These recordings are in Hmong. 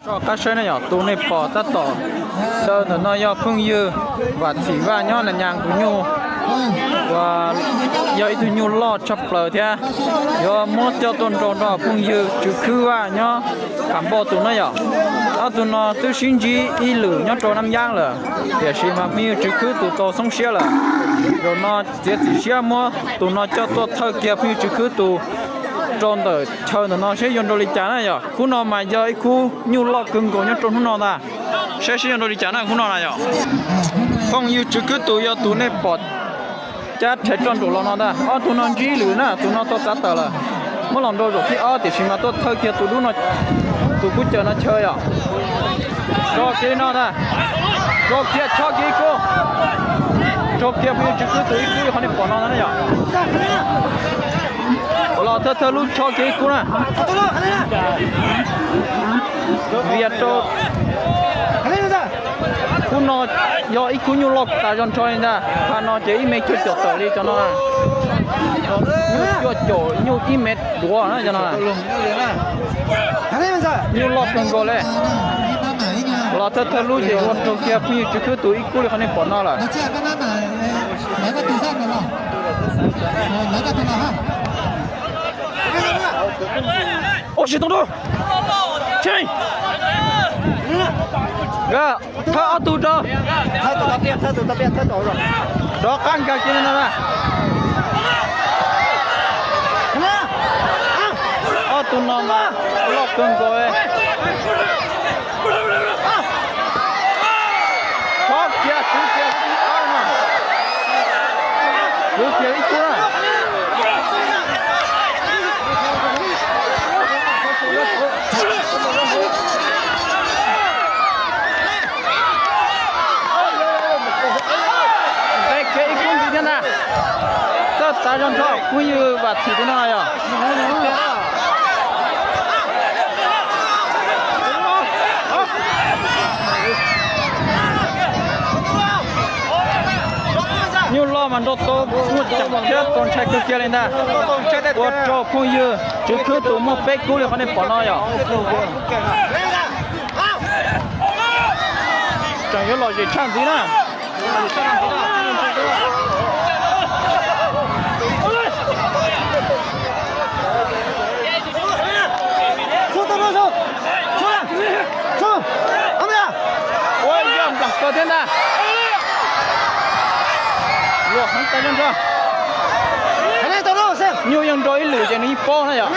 Soj qab saib na yom, tus nej pom tab tom daws ntawm no yog phooj ywg Vam Txhim Vaj nyob Nas Nyas tus nyuj, uas yog ib tug nyuj loj tshaj plaws thiab. Yuav muab coj tuaj nrau nrog phooj ywg Tswv Khwb Vaj nyob Qham Npauj tus na yom. Ob tug no twb sib ntsib ib lwm nyob rau Nab Nyaab lawm, tiam sis mas phooj ywg Tswv Khwb tus tau xoob siab lawm. Zaum no txiav txim siab muab tus no coj tuaj thawj kiag phooj ywg Tswv Khwb tus rau ntawm chaw ntawm no seb yuav nrau li cas na yom. Khub no mas yog ib khub nyuj loj kawg nkaus nyob rau hnub no ntag. Saib seb yuav nrau li cas na khub no na yom. Phooj ywg Tswv Khwb tus yog tus nej pom cab rhais roj nraum los no ntag. Ob tug no ntsib lwm na, tus no tau txav tawm lawm. Muab los nrau zaum thib ob tiam sis mas tuaj thawj kiag tus dub no, tus kub caws no chaw yom. Rau kiag li no ntag. Rau kiag, chob kiag ib kub. Rau kiag phooj ywg Tswv Khwb tus ib kub li qhov nej pom no ntag na yom. Los thawj thawj lub chob kiag ib kub na. Vias rau khub no yog ib khub nyuj loj tas zog nrho li ntag. Pha no ces ib me cuaj caum tawm li cov no. Cuaj caum nyuj ib me duav na cov no. Nyuj loj kawg nkaus li. Los thawj thawj lub ces ua rau kiag phooj ywg Tswv Khwb tus ib kub li qhov nej pom no lawm. Ua si too rau. Cheej. Thawb ob tug rau. Rov qab nkag kiag li no na. Ob tug no mas loj kawg nkaus. Chob kiag, kwv kiag ib kub na. Kwv kiag ib kub na. Nqe kiag ib kub ntxiv thiab ntag. Txawj txav zog nrho phooj ywg Vam Txhim tus no yog. Nyuj loj mas nrau tau muaj ceem thiab txaus ntshai kawg kiag li ntag. Ua rau phooj ywg Tswv Khwb tus muaj peb kub li qhov nej pom no yom. Tseem yuav lom zem tshaj ntxiv na. Ua yog nplam kaws thiab ntag. Luam heev tas zog nrho. Nyuj yeej nrau ib lwm ces nws yeej pob na yom.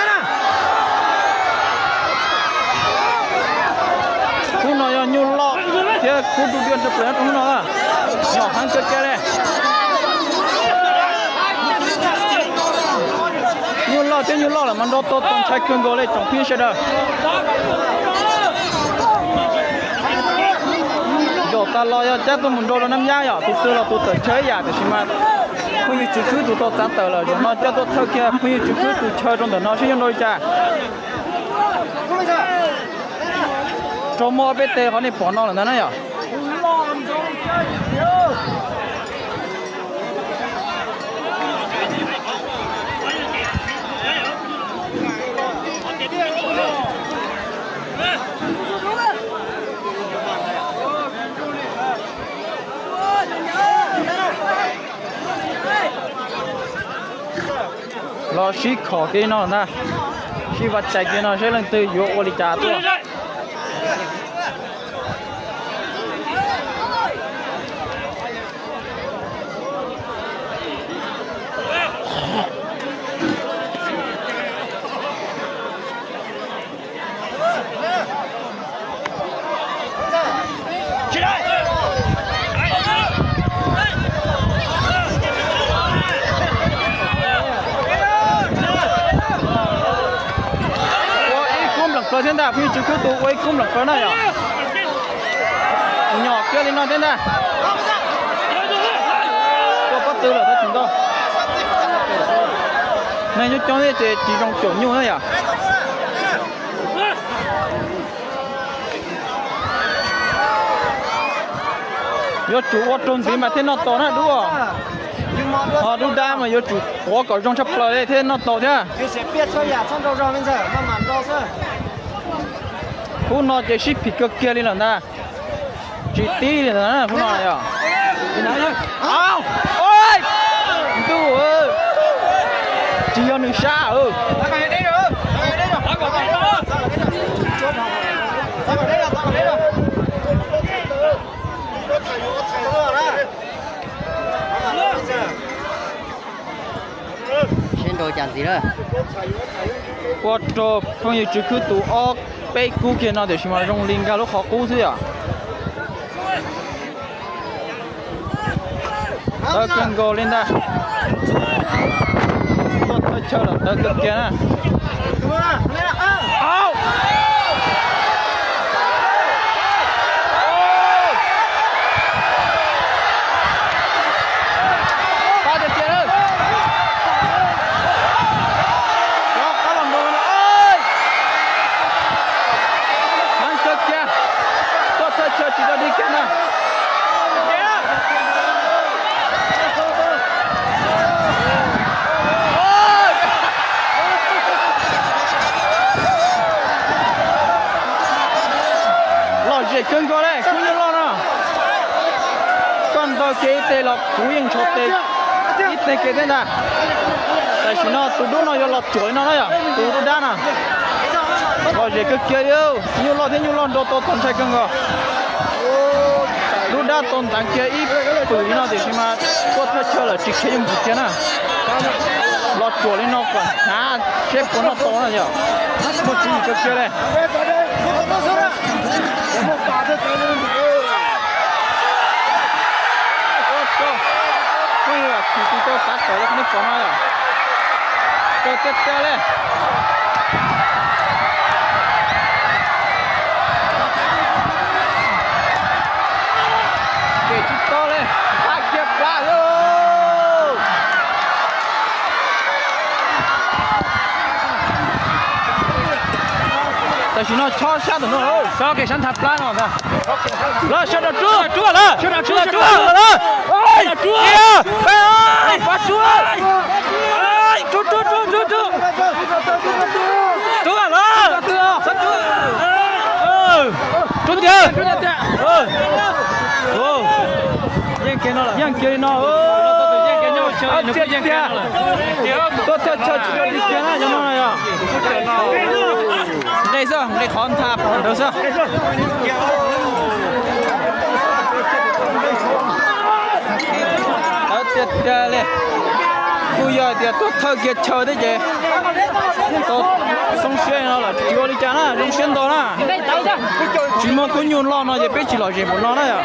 Khub no yog nyuj loj thiab khub du dua ntsha plaws nyob rau hnub no na. Nyom heev kawg kiag li. Nyuj loj thiab nyuj loj lawm mas nrau tau txaus ntshai kawg nkaus li tsoom phooj ywg sawv daws. Zaum tas los yog cab tuaj mus nrau rau Nab Yab yom, tus twg los tus tawm chaw ib yam, tiam sis mas phooj ywg Tswv Khwb tus tau txav tawm lawm. Zaum no coj tuaj thawj kiag phooj ywg Tswv Khwb tus chaw rau ntawm no seb yuav nrau li cas. Raug muaj ob peb teg qhov nej pom no lawm ntag na yom. Los sib khom kiag no na, sib vaj tsais kiag no seb leej twg yuav ua li cas tuaj. Ua ib kub nplam plaws thiab ntag, phooj ywg Tswv Khwb tus ua ib kub nplam plaws na yom. Nyom kiag li no thiab ntag. Ua pob tw lawm tab tsis ntau. Neeg coob coob thiab ces tsis zoo caum nyuj na yom. Yuav tsum ua raug ntxiv mas thiaj noj tau na dub. Ho dub dab mas yuav tsum quav kom zoo tshaj plaws li thiaj noj tau thiab. Khub no ces sib phim kawg kiag li lawm ntag. Tsis tib li ntag khub no yog. Ntuj, tsis yog nws sab. Ua rau phooj ywg Tswv Khwb tus ob peb kub kiag no tiam sis mas zoo li nkag lub qhov qub xwb yom. Tawv kawg nkaus li ntag. Tuaj thawj chaw lawm tawv kawg kiag na. Pab tiag tiag lawm. Rov qab los nroo no. Heev kawg kiag. Tuaj thawj chaw tsis tau dig kiag na. Lom zem kawg nkaus li khub nyuj loj no. Koj ntaus kiag ib teg los kuv yeej ntshaus tes ib teg kiag thiab ntag. Tam sim no tus dub no yuav los cuam li no na yom, tus dub dab no. Lom zem kawg kiag li, nyuj loj thiab nyuj loj nrau tau txaus ntshai kawg nkaus. Dub dab tau ntxeev kiag ib pwm li no tiam sis mas tuaj thawj chaw lawm tsis khiav yooj yim kiag na. Los cuam li no kom hnav seb puas noj tau na yom. Muaj tswv yim kawg kiag li. Ua rau phooj ywg Txhim Tis tau tav tawm li qhov nej pom no yom. Kawg tiag tiag li. Ces tsis tau li, nqa kiag plab lauj. Tam sim no chob sab ntawm no, chob kev sab nthav plab no ntag. Lawm, sab rau rub, rub lawm, rub lawm, rub lawm. Rub, rub, rub, rub, rub. Rub lawm. Rub tiag. Yeej kiag li no, tiag tiag. Tuaj thawj chaw tsis tau dig kiag na, cov no yog. Nqe xwb, nqe qhov ntha ntawd xwb. Tawv tiag tiag li. Kuj yog hais tias tuaj thawj kiag chaw thiab ces tau zoo siab no lawm, tsis ua li cas na, zoo siab ntau na. Tsis muaj khub nyuj loj no ces peb tsis lom zem npaum no na yom.